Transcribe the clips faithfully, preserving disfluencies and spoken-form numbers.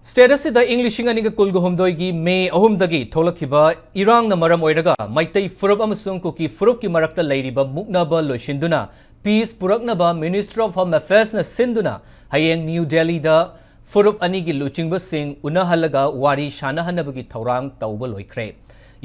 State ꯑꯁꯤꯗ ꯏꯪ ꯂꯤꯁꯤꯡ ꯑꯅꯤꯒ ꯀꯨꯟꯒ ꯍꯨꯝꯗꯣꯏꯒꯤ ꯃꯦ ꯑꯍꯨꯝꯗꯒꯤ ꯊꯣꯛꯂꯛꯈꯤꯕ ꯏꯔꯥꯡꯅ ꯃꯔꯝ ꯑꯣꯏꯔꯒ ꯃꯩꯇꯩ ꯐꯨꯔꯨꯞ ꯑꯃꯁꯨꯡ ꯀꯨꯀꯤ ꯐꯨꯔꯨꯞꯀꯤ ꯃꯔꯛꯇ ꯂꯩꯔꯤꯕ ꯃꯨꯛꯅꯕ ꯂꯣꯏꯁꯤꯟꯗꯨꯅ peace ꯄꯨꯔꯛꯅꯕ Ministry of Home Affairsꯅ ꯁꯤꯟꯗꯨꯅ ꯍꯌꯦꯡ ꯅ꯭ꯌꯨ ꯗꯦꯜꯂꯤꯗ ꯐꯨꯔꯨꯞ ꯑꯅꯤꯒꯤ ꯂꯨꯆꯤꯡꯕꯁꯤꯡ ꯎꯅꯍꯜꯂꯒ ꯋꯥꯔꯤ ꯁꯥꯅꯍꯟꯅꯕꯒꯤ ꯊꯧꯔꯥꯡ ꯇꯧꯕ ꯂꯣꯏꯈ꯭ꯔꯦ꯫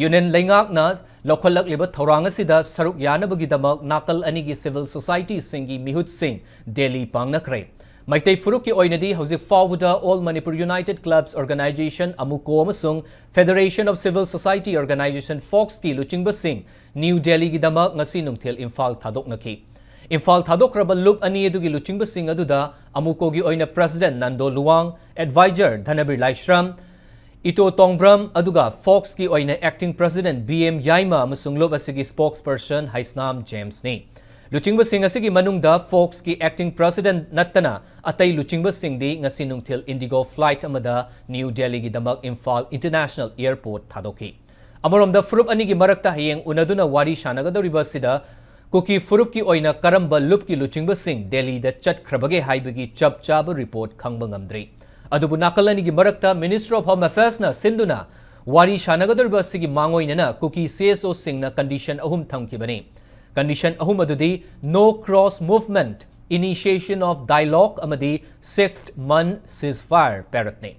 Union ꯂꯩꯉꯥꯛꯅ ꯂꯧꯈꯠꯂꯛꯂꯤꯕ ꯊꯧꯔꯥꯡ ꯑꯁꯤꯗ ꯁꯔꯨꯛ ꯌꯥꯅꯕꯒꯤꯗꯃꯛ ꯅꯥꯀꯜ ꯑꯅꯤꯒꯤ civil societyꯁꯤꯡꯒꯤ ꯃꯤꯍꯨꯠꯁꯤꯡ ꯗꯦꯜꯂꯤ ꯄꯥꯡꯅꯈ꯭ꯔꯦ꯫ ꯃꯩꯇꯩ ꯐꯨꯔꯨꯞꯀꯤ ꯑꯣꯏꯅꯗꯤ ꯍꯧꯖꯤꯛ ꯐꯥꯎꯕꯗ All Manipur United Clubs Organisation, AMUCO, ꯑꯃꯁꯨꯡ Federation of Civil Society Organisation, FOCSꯀꯤ ꯂꯨꯆꯤꯡꯕꯁꯤꯡ ꯅ꯭ꯌꯨ ꯗꯦꯜꯂꯤꯒꯤꯗꯃꯛ ꯉꯁꯤ ꯅꯨꯡꯊꯤꯜ ꯏꯝꯐꯥꯜ ꯊꯥꯗꯣꯛꯅꯈꯤ꯫ ꯏꯝꯐꯥꯜ ꯊꯥꯗꯣꯛꯈ꯭ꯔꯕ ꯂꯨꯞ ꯑꯅꯤ ꯑꯗꯨꯒꯤ ꯂꯨꯆꯤꯡꯕꯁꯤꯡ ꯑꯗꯨꯗ AMUCOꯒꯤ ꯑꯣꯏꯅ President ꯅꯟꯗꯣ ꯂꯨꯋꯥꯡ, Advisor ꯙꯅꯕꯤꯔ ꯂꯥꯏꯁ꯭ꯔꯝ, ꯏꯇꯣ ꯇꯣꯡꯕ꯭ꯔꯝ, ꯑꯗꯨꯒ FOCSꯀꯤ ꯑꯣꯏꯅ Acting President B M ꯌꯥꯏꯃ ꯑꯃꯁꯨꯡ ꯂꯨꯞ ꯑꯁꯤꯒꯤ spokesperson ꯍꯩꯁꯅꯥꯝ ꯖꯦꯝꯁꯅꯤ꯫ ꯂꯨꯆꯤꯡꯕꯁꯤꯡ ꯑꯁꯤꯒꯤ ꯃꯅꯨꯡꯗ FOCSꯀꯤ Acting President ꯅꯠꯇꯅ ꯑꯇꯩ ꯂꯨꯆꯤꯡꯕꯁꯤꯡꯗꯤ ꯉꯁꯤ ꯅꯨꯡꯊꯤꯜ IndiGo flight ꯑꯃꯗ ꯅ꯭ꯌꯨ ꯗꯦꯜꯂꯤꯒꯤꯗꯃꯛ ꯏꯝꯐꯥꯜ International Airport ꯊꯥꯗꯣꯛꯈꯤ꯫ ꯑꯃꯔꯣꯝꯗ ꯐꯨꯔꯨꯞ ꯑꯅꯤꯒꯤ ꯃꯔꯛꯇ ꯍꯌꯦꯡ ꯎꯅꯗꯨꯅ ꯋꯥꯔꯤ ꯁꯥꯟꯅꯒꯗꯧꯔꯤꯕ ꯑꯁꯤꯗ ꯀꯨꯀꯤ ꯐꯨꯔꯨꯞꯀꯤ ꯑꯣꯏꯅ ꯀꯔꯝꯕ ꯂꯨꯞꯀꯤ ꯂꯨꯆꯤꯡꯕꯁꯤꯡ ꯗꯦꯜꯂꯤꯗ ꯆꯠꯈ꯭ꯔꯕꯒꯦ ꯍꯥꯏꯕꯒꯤ ꯆꯞ ꯆꯥꯕ report ꯈꯪꯕ ꯉꯝꯗ꯭ꯔꯤ꯫ ꯑꯗꯨꯕꯨ ꯅꯥꯀꯜ ꯑꯅꯤꯒꯤ ꯃꯔꯛꯇ Ministry of Home Affairsꯅ ꯁꯤꯟꯗꯨꯅ ꯋꯥꯔꯤ ꯁꯥꯟꯅꯒꯗꯧꯔꯤꯕ ꯑꯁꯤꯒꯤ ꯃꯥꯡꯑꯣꯏꯅꯅ ꯀꯨꯀꯤ CSOꯁꯤꯡꯅ condition ꯑꯍꯨꯝ ꯊꯝꯈꯤꯕꯅꯤ꯫ Condition ꯑꯍꯨꯝ ꯑꯗꯨꯗꯤ no cross movement, initiation of dialogue ꯑꯃꯗꯤ six month ceasefire periodꯅꯤ꯫